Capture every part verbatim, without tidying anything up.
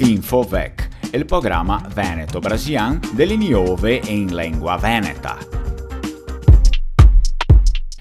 Infovec, el programa veneto-brasilian de le niove in lengua veneta.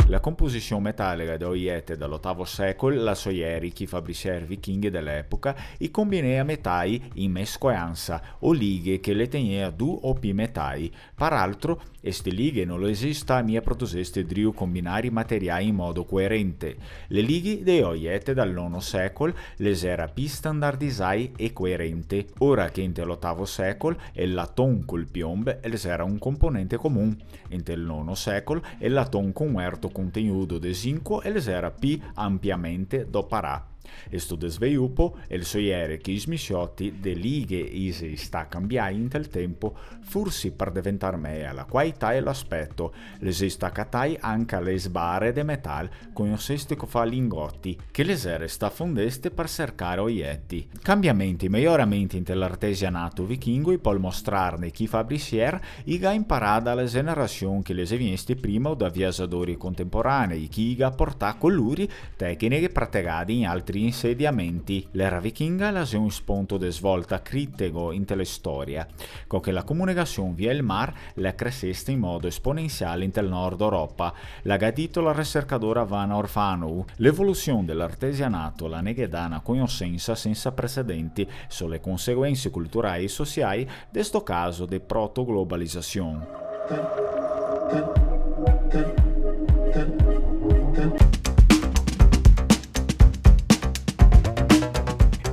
La composision metalega de ojete de l'otavo secol, la soiere che i fabrisier vichinghi de l'epoca i combinea metai in mescoeansa o lighe che le tegnea du o pi metai. Par altro, este lighe no le xe sta mia produseste drio combinare i materiai in modo coerente. Le lighe de ojete dal nono secol le xera pi standardisai e coerente, ora che inte l'otavo secol el laton col piombe el xera un componente comun. Inte el nono secol el laton con un erto contegnudo de zinco el xera pi ampiamente doparà. E sto desveiupo, el soiere che i smisioti de lighe i xe sta cambiai inte el tempo, forsi par deventar mea la quaità e l'aspeto, le xe sta catai anca le sbare de metal, cognoseste co fa lingoti, che le xere sta fondeste par sercare ojeti. Cambiamenti, mejoramenti inte l'artesianato vichingo i pol mostrarne chi fabrisier i ga imparà da le generasion che le xe vignesti prima o da viaxadori contemporanei, chi i ga portà co lori tecniche prategade in altri insediamenti. L'era vichinga la xe un sponto de svolta critego inte le storia, co che la comunicasion via el mar la creseste in modo esponensiale inte el nord Europa. La ga dito la recercadora Vana Orfanou, l'evolusion de l'artesianato la ne ghe dà na cognosensa sensa precedenti so le conseguense culturai e sociai de sto caso de protoglobalizasion.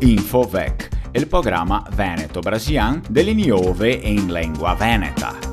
Infovec, el programa veneto-brasilian de le niove in lengua veneta.